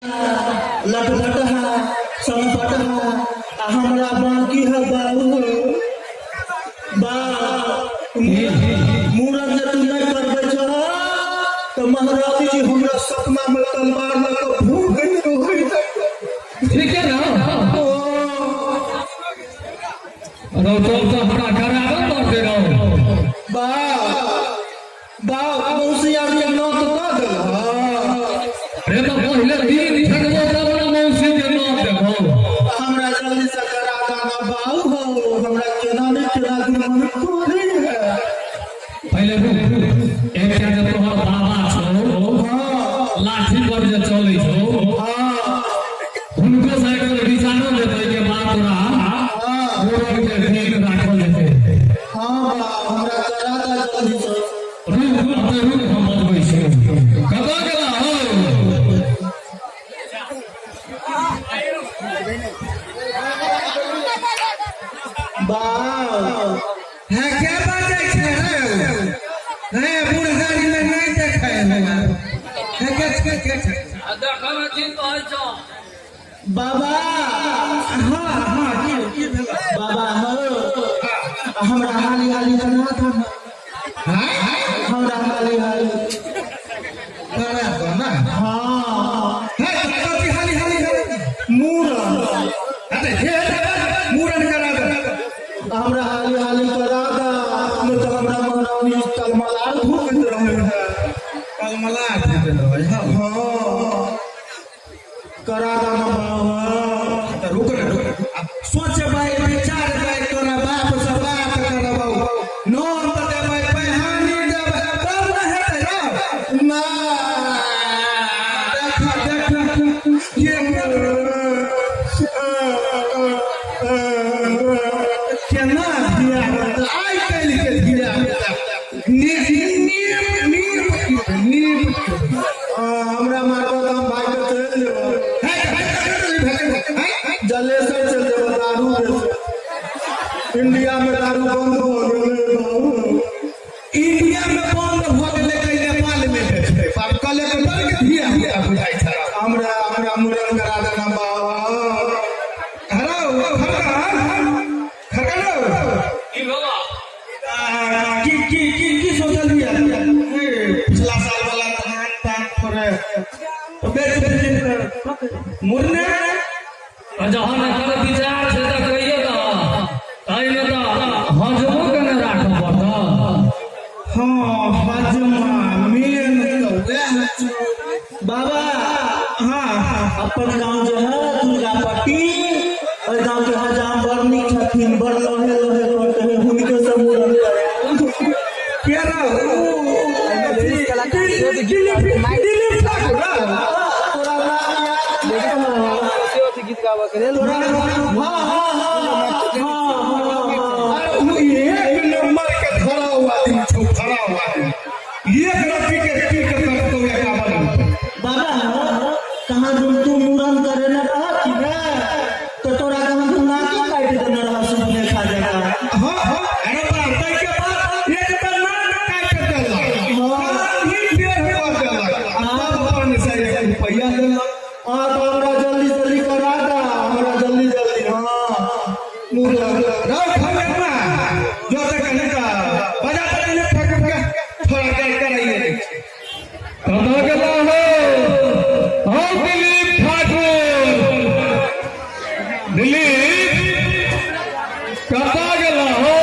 लटलटहा संपटहा आ हमरा बाकी है बाबू बा मूड़न जे तू नहि करबै छह तऽ महारानी जी हमरा सपना में तलवार लऽ कऽ भूख रहै। ठीक है ना? रौ तो हमरा कराबे पड़तै रौ। बा बा मौसी आर के नौत कऽ देलह? रे तऽ पहिले दिन ठकबो तब ने मौसी के नौत देबो। हमरा जल्दी से करा दाना बाऊ हो, हमरा केना ने केना दिन मन करे है। पहिले रुक, एकटा जे तोहर बाबा छौ, लाठी पर जे चलै छौ, हुनको से एक बेर विचारो लेतै के बात तोरा मूड़न के दिन राखल जेतै। हाँ बा, हमरा करा दा जल्दी से। रुक रुक तऽ रुक, हम बतबै छी। कतऽ गेला हौ? बा है क्या बाजै छै रे? है बूढ़ गाड़ी में नहीं देखै है। है के के के छै? देखऽ की कहै छौ। बाबा। हाँ हाँ, की की भेल? बाबा हो, हमरा हाली हाली करा दा। हाँ। हमरा हाली हाली करा दो ना। हाँ। है कथी हाली हाली हाली? मूड़न। अरे हे मूड़न करा दे। हमरा हाली हाली करा दा, नहि तऽ हमरा महारानी कलमलार भूकैत रहै है। कलमला भेल रहै? हाँ। हाँ, करा दा ना बाबा। तऽ रुक ने, रुक। आब सोचबै, विचारबै, तोरा बाप से बात करबौ, नोत देबै, पैहानी देबै, तब ने हेतै रौ। ना। देख देख के केना धिया पुता, आइ काल्हि के धिया पुता नीप नीप नीप। हमरा मारबो तऽ हम भागि कऽ चलि जेबो। जलेसर चलि जेबो दारू बेचे। इंडिया में दारू बंद भऽ गेलै बाबू। इंडिया में बंद भऽ गेलै कहीं नेपाल में बेचतै बाप कलेक्टर के धिया पुता बुझाइ छै। हमरा हमरा मूड़न करा देना बाबा। हरो खरकन खरकन। की भेलौ? की की की की सोचलियै? ए, पिछला साल वाला धान तान थोड़े तो बेच बेच मुरने। जहन एकर विचार छै तऽ कहियो तऽ एहिमे तऽ हजमो के ने राखऽ पड़तौ। हाँ, हजमा मेन तऽ वएह छै। बाबा। हाँ। अपन गाँव जे है दुर्गापट्टी, ओहि गाँव के हजाम बड़ नीक छथिन, बड़ लोहे लोहे करते है, हुनके से मूड़न करे। के रौ? दिलीप दिलीप ठाकुर रौ? तोरा नाम याद नहीं है। गीत गाबऽ के लेल। तोरा हाँ हाँ हाँ हाँ हाँ। अरे उ एक नंबर के धरा हुआ आदमी छौ, धरा हुआ आदमी, एक रत्ती के पी के करतौ 51 रुपया। बाबा, कहाँ तुम तू मूड़न करे न रह कि ने तो तोरा कहाँ तू नाके काटि देने रह सुपने खा जगह। हाँ हाँ, अरे बाप, ताहि के बाद एक तऽ नाक काटि देलक, कान ही टेढ़ कऽ देलक आ तब अपन से एक रुपैआ देलक। हाँ, तो हमरा जल्दी जल्दी करा दा, हमरा जल्दी जल्दी, हाँ, मूड़न। रौ खगना जो तऽ कनि तऽ बजा तऽ दिलीप ठाकुर के थोड़ा देर कराइए दै छै। कतऽ गेला हौ? हौ दिलीप ठाकुर, दिलीप, कतऽ गेला हौ?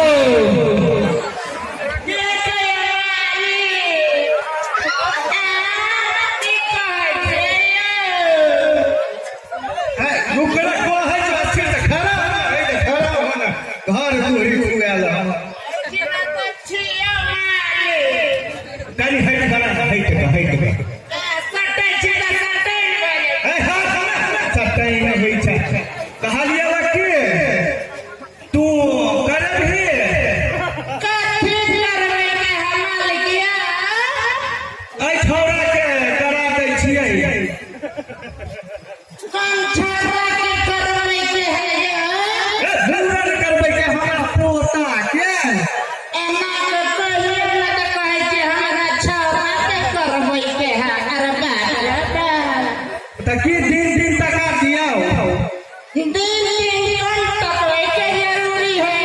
दिन दिन तका दिया। दिन दिन कौन तकबै के जरूरी है?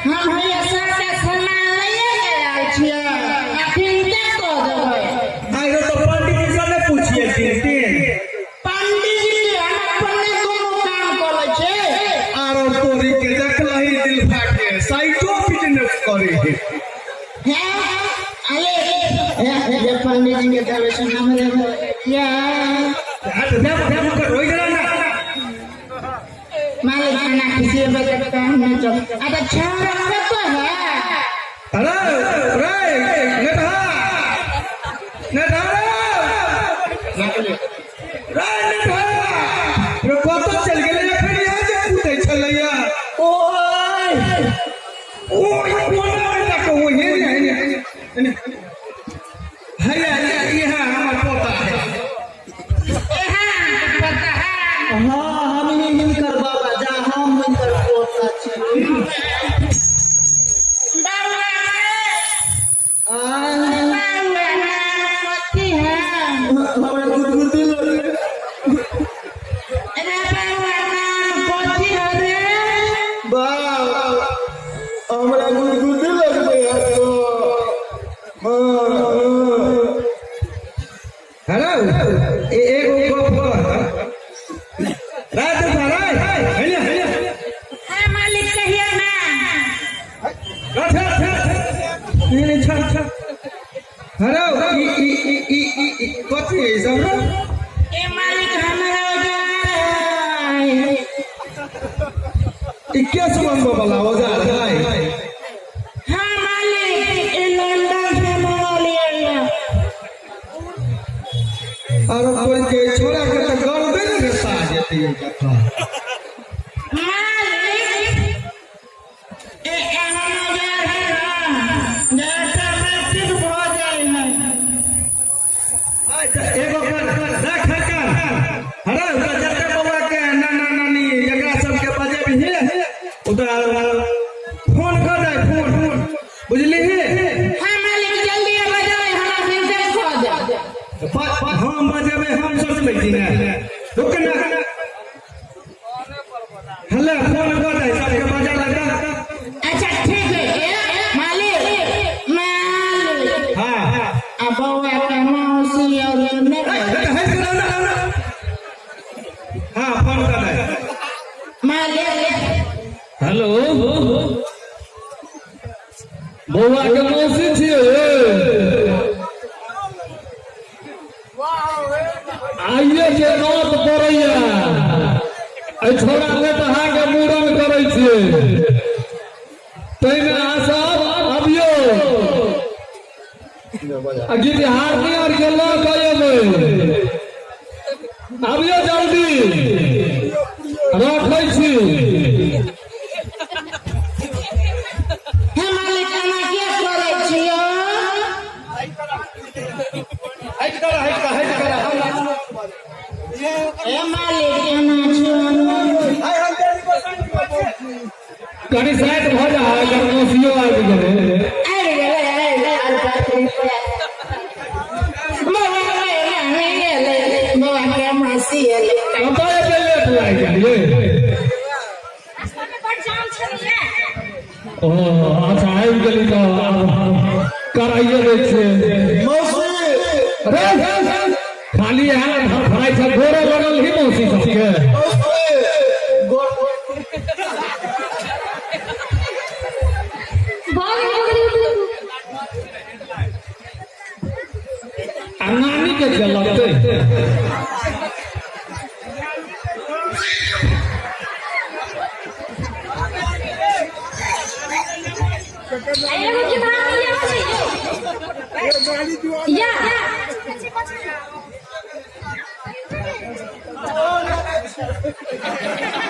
हम हैया सबके सामान लैये के आयल छियै, अखन के कऽ देबै। आइयो तो पंडित जी से ने पूछिए दिन दिन। पंडित जी हम अपने कोनो काम कऽ लै छियै। आरो तोरी के देखलही दिल फाके साइटो बिजनेस करे है। हैं अरे जे पंडित जी के देबै से हमरे या। हाथ देव देव कर रोइ गेला ना। मालिक खाना खिसिएबै तऽ काम नहि चल। आ तऽ छौड़ा कतऽ है? अरे रे नेता नेता रे नेता रे कतऽ चल गेलै? एखन यहाँ जे कूदै छलैया। ओय ओय कोना बेटा के ओय हे ने हे ने हैया इहा हमर पोता है। एहा पता है। हाँ, हम ही हिनकर बाबा जा, हम हिनकर पोता छी। बाबा आय बाबा नाम कथी है? हमरा गुदगुदी लगलै। अरे बाबा नाम कथी है रे? बा हमरा गुदगुदी लगलै है। हेलो एगो गप कर रात भर हेले हेले। हाँ मालिक कहियो ना। रथ रथ नहीं नहीं छा छा। हेलो ई ई ई ई ई ई कथी है सब रे? ए मालिक हमरा औजार है। ई केस बनबो वाला औजार है? हाँ मालिक ए लंदन से मंगलियै है। और कोई के छोरा के तो गर्दन घसा जेती है कथा। मालिक ए एहन औजार है ना जे ऑटोमेटिक भऽ जाइ है। एगो कर रख कर। अरे तो जते बउआ के नाना नानी जकरा सबके बजेबही ओ तो फोन कर दे फोन बुझली। हाँ मालिक जल्दी बजाबै हमरा हिनकर कऽ दे। हम बजेबै हम सोचबै छी ने रुक ना। हेलो फोन कर दे सबके बजा लगा। अच्छा ठीक है ए मालिक मालिक। हाँ आ बौआ के मौसी और नहि। हाँ फोन कर दे। मालिक हेलो बौआ के मौसी छियै? आइए जे नौत पड़ैया एहि छोरा लेटहा के मूड़न करै छियै, ताहिमे अहाँ सब अबियौ आ गीतहारनी आर के लऽ कऽ एबै। अबियौ जल्दी, रखै छी। हे मालिक एना किया करै छियै? हट कर हट कर हट कर। हे मालिक एना छियै। कनि साइड भऽ जा, एकर मौसियो आबि गेलै। आबि गेलै आबि गेलै। अरे बाप रे बौआ के नानी एलै, बौआ के मौसी एलै। कतऽ एते लेट लागि गेलियै? ओ अच्छा आबि गेली तऽ आब कराइए दै छियै। मौसी रे खाली यहाँ धड़फड़ाइ छै, गोरे लगल ही मौसी सबके। मौसी गोर आ नानी के के लगतै? एगो किताब लिया छै या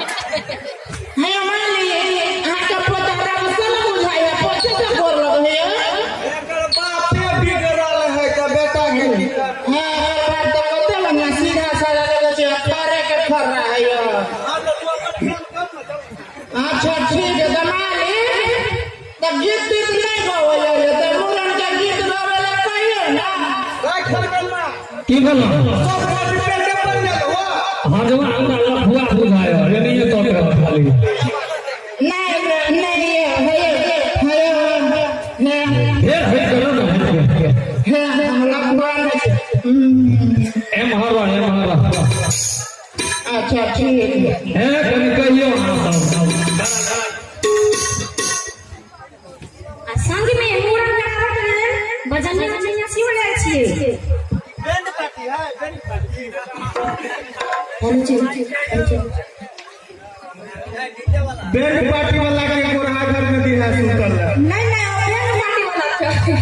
हे मालिक अहाँके पोता रमसन बुझाइया पोते से गोर लगैया। एकर बापे बिगड़ल है तऽ बेटा के की करतै? हाँ बात तऽ कते बढ़िया सीधा साधा लगै छै, फरे के फर्रा है। अच्छा ठीक है तऽ मालिक तऽ गीत तीत नहि गबै तऽ मूड़न के गीत गाबै लए कहियौ ना। राख की भेलौ? सब रुपया के बन गेल हो। हजमा हमरा लफुआ बुझाय एनाहिए तक रहत खाली। नहीं नहीं, ये है है है। फेर हटि करू ने, हटि के। है, हम लफुआ नहीं। एम्हर रह, एम्हर रह। अच्छा, ठीक है। हे, कनि कहियौ अहाँ सब। आ संग में मुड़न कराबऽ के लेल बजनिया बजनिया सेहो लायल छियै। बैंड पार्टी वाला के गोरहा घर में दिया सुतल है। नहीं नहीं, बैंड पार्टी वाला के।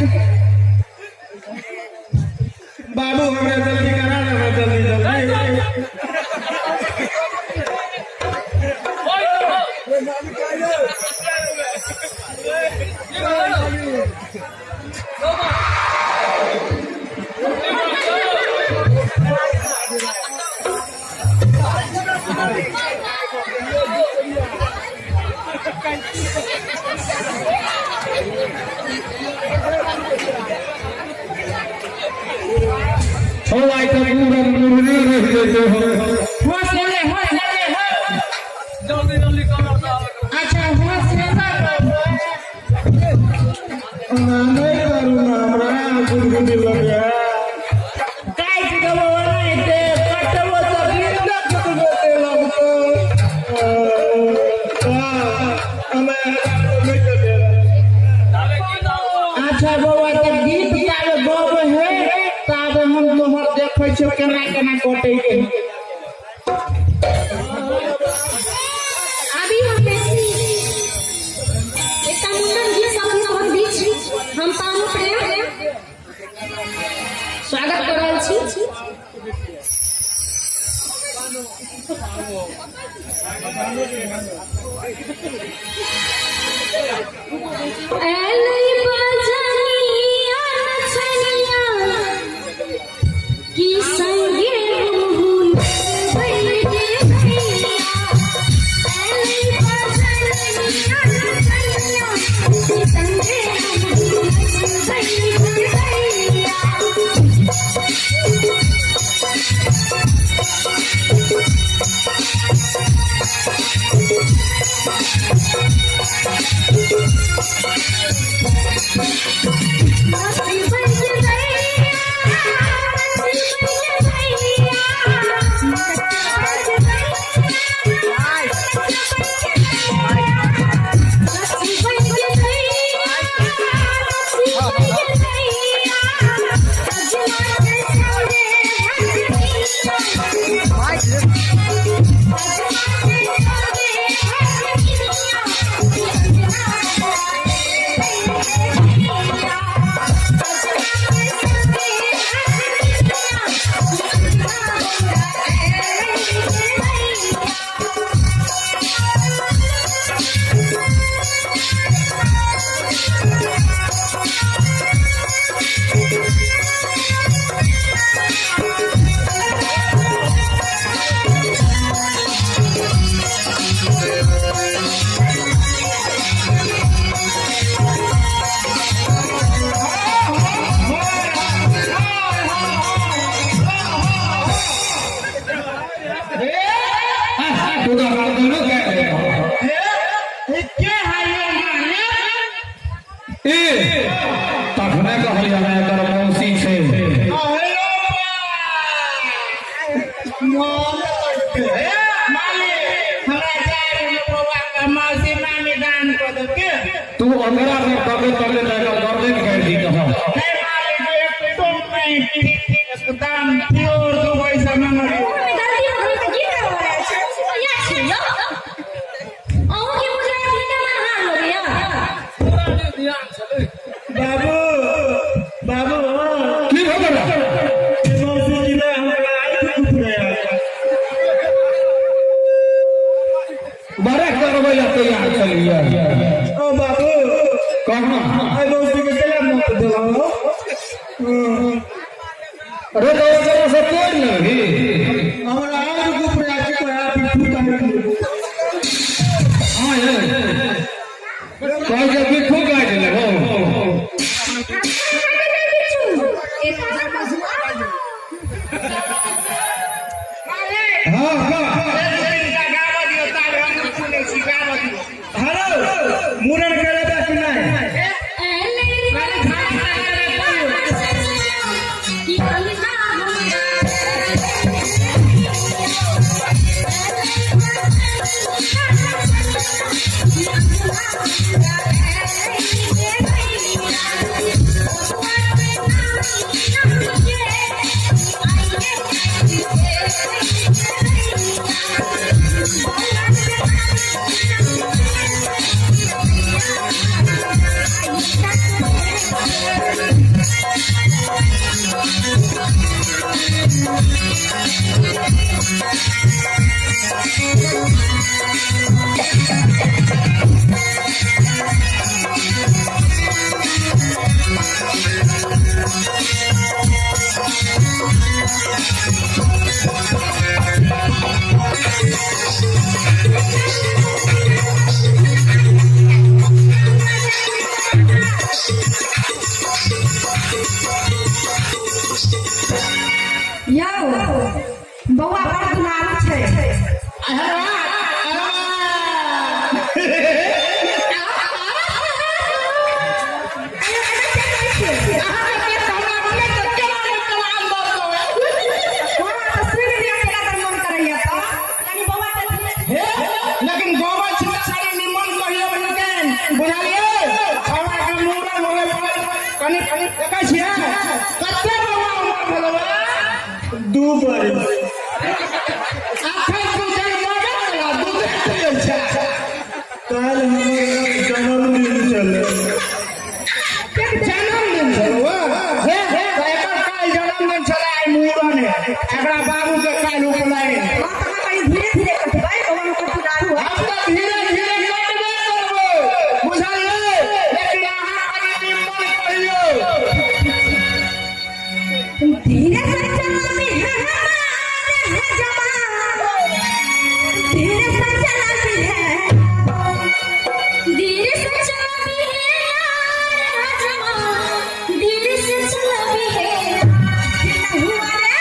बाबू, हमरा जल्दी करा ना, जल्दी जल्दी। छौ आइ तऽ मुड़न मुड़ने रहि जेतै हो। होश ले, होश ले, होश। जल्दी जल्दी कमर। अच्छा, होश ले। ओना नहि करू ने, हमरा गुदगुदी लगे। काटि देबो ओनाहिते, कटबो तऽ बिना गुदगुदी लगतो। हमें नहि कटे। अच्छा बौआ, तऽ गीत ताबे गबै है, ताबे हम तोहर देखै छियौ केना केना कटै के। अभी हम बेसी एकटा मुंडन गीत सब सभक बीच हम पानु प्रेम स्वागत कर रहल छी। एलै बजनिया नचनिया की संगे हमहू नचबै गे भैया। एलै बजनिया नचनिया की संगे हमहू नचबै गे भैया। नचबै गे भैया, नचबै गे भैया, नचबै गे भैया, नचबै गे भैया, नचबै गे भैया, सजना के संगे हजनिया, सजना के संगे हजनिया, सजना भैया, सजना के संगे हजनिया, सजना भैया। तू तऽ गर्दनो काटि देलहो। के है ये माने? ए, तखने कहलियै ने, एकर मौसी छै। मालिक, हमरा जाय बौआ के मौसी मामी दान कऽ दो के। तू ओकरा पर तके तके तके गर्दन काटि दी तहन। नहीं मालिक, एकदम नहीं, एकदम प्योर दुबई से मंगल। में गलती हो गई तऽ गीत गाबऽ रहल छै। मौसी तऽ इएह छै यौ। अहूँके गुजराती नहि मनहार लगैया। बाबू, बाबू। की भऽ गेल? मौसी जी ने हमरा आँखि दुख गया। बड़ा करबै लए तैयार छलियै। ओ बाबू। कहना। आइ मौसी के केला मत देलहो? अरे, तऽ ओकरा से तोड़ि लेबही। हमरा आँखि दुख गया कि कहा बिट्ठू काटि। हाँ ये, कहै छै बिट्ठू काटि लेबो। एक हाँ। एक दू तीन टा गाबऽ दियौ ताबे हमहूँ सुनै छी गाबऽ दियौ। हेलो मूड़न करेबै कि नहि? यौ बौआ बड़ दुलारू छै। हँ तऽ सुनि लिअ केना कर मन करैया तऽ कनि बौआ के लेकिन गोबर छी सारी निमन कहियो हिनके बुझलियै छौड़ा के मूड़न होवे पर कनि कनि देखै छियै कते बौआ उमर भेलौ 2 बरिस। अखन पूछै मगर कला दूधे पियै छै। काल्हि हमर जन्मदिन छलै। जन्मदिन छलौ हे? तऽ एकर काल्हि जन्मदिन छलै, आइ मूड़न है। एकरा बाबू के काल्हि उपनयन। हँ तऽ अहाँ कनि धीरे धीरे कटबै, बौआ हमर दुलारू है। हम तऽ धीरे धीरे कटबे करबै बुझलियै, लेकिन अहाँ कनि निमन कहियौ। धीरे से चलाबी है हमारे है जवान, धीरे से चलाबी है, धीरे से चलाबी है यार हजमा, धीरे से चलाबी है। हुआ रे।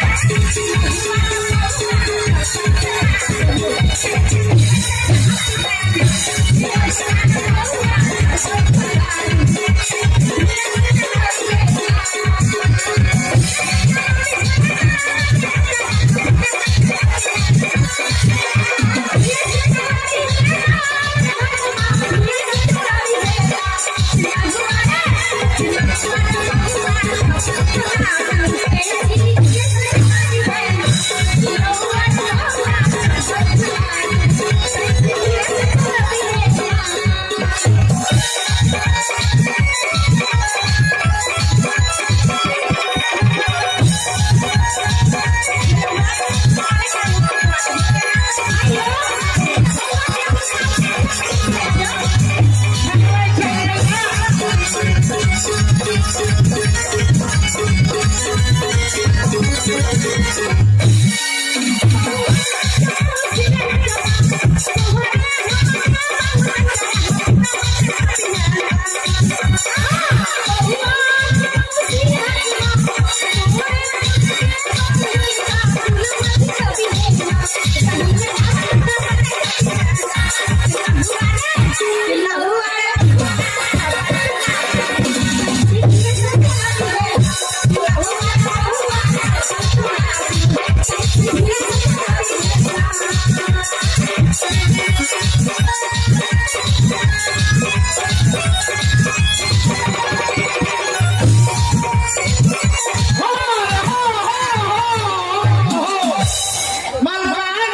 मलकान।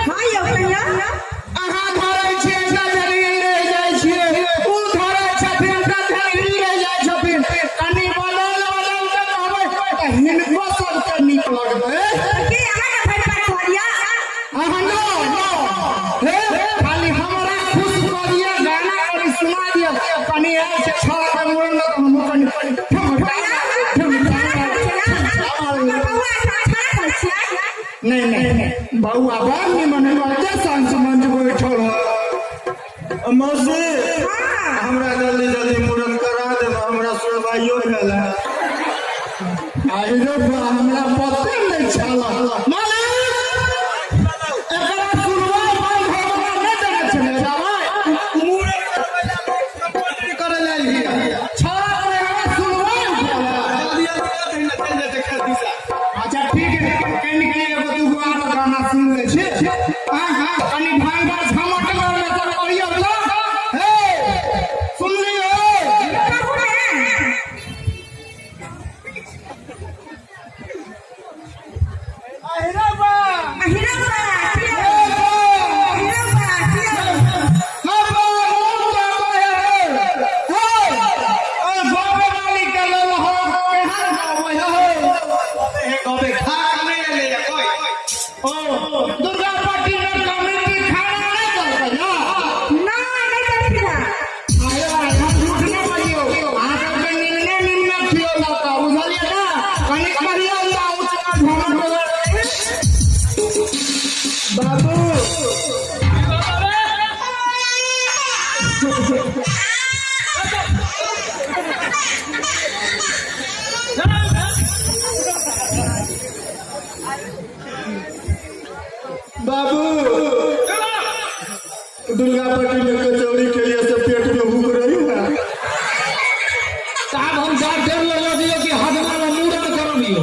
हँ यौ कहिया। अहाँ धरै छियै तऽ ई रहि जाइ छियै, ओ धरै छथिन तऽ ई रहि जाइ छथिन। कनि बदल बदल के कहबै तऽ हिनको सबके नीक लगतै। की अहाँके भरि पाठ कहलियै? अहाँ नो नो हे, खाली हमरा खुश कऽ दिअ, गाना कनि सुना दिअ। कनि आयल छै छौड़ा के मूड़न तऽ हमहूँ कनि ठुमका ठुमका। हमर बौआ छाड़ा कहै छियै? नहीं नहीं, बउआ बड़ निमन है, संस मंच बैठल है। मौसी, हमरा जल्दी जल्दी मूड़न करा देब, हमरा सुनवाइयो भेल है। आई रे बा, हमरा पते नहीं छल। मालिक, एकरा छियै? हां हां, कनि ढंगर झमटगर में तऽ कहियौ तऽ। हे, सुनलियै? कहू ने। अहिरा बा। अहिरा बा, की यौ? अहिरा बा, की यौ? दुर्गा पट्टी में कमिटी खाना नहीं देलकै ना? नहि, नहि देलखिन हँ। अरे भाई, हम झूठ नहि बजियौ। अहाँ सबके निम्ने निम्ने खियौलक, बुझलियै ने? कनि कहियौ तऽ उतना झमटगर। बाबू, बाबू, दुर्गा पट्टी में कचौड़ी के लिए से पेट में हुक रही है। आब हम डॉक्टर लगा दियो कि हजमा में मूड़न करबियो।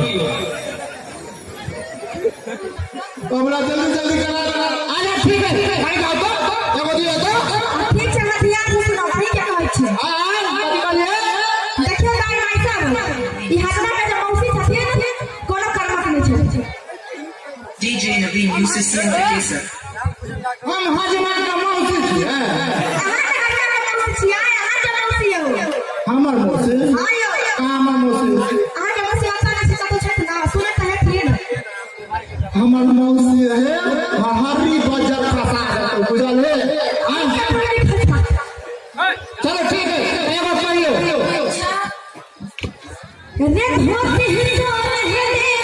हमरा जल्दी जल्दी करा। अच्छा ठीक है, कनि गाउ तऽ, एगो दियौ तऽ। ठीक छै, हमरा ध्यान से सुनाउ, अहीं के कहै छी। आ आ, कथी कहलियै? देखियौ दाइ माइ सब, ई हजमा के जे मौसी छथिन, कोनो कर्मक नहि छै। DJ Naveen uses Synthesis. हम हजमा के मौसी छियै? अहाँके हजमा के मौसी छियै, अहाँके मौसी यौ। हमर मौसी? हँ यौ। कहाँ हमर मौसी? अहाँके मौसी ओतऽ नहि छै, कतौ छथि ने, सुनैत तऽ हेथिन। हमर मौसी है, हरी बजर फंसा देतौ, बुझल है? हाँ, चलो ठीक है, एगो कहियौ। रे धोती जो रे पौरे रे।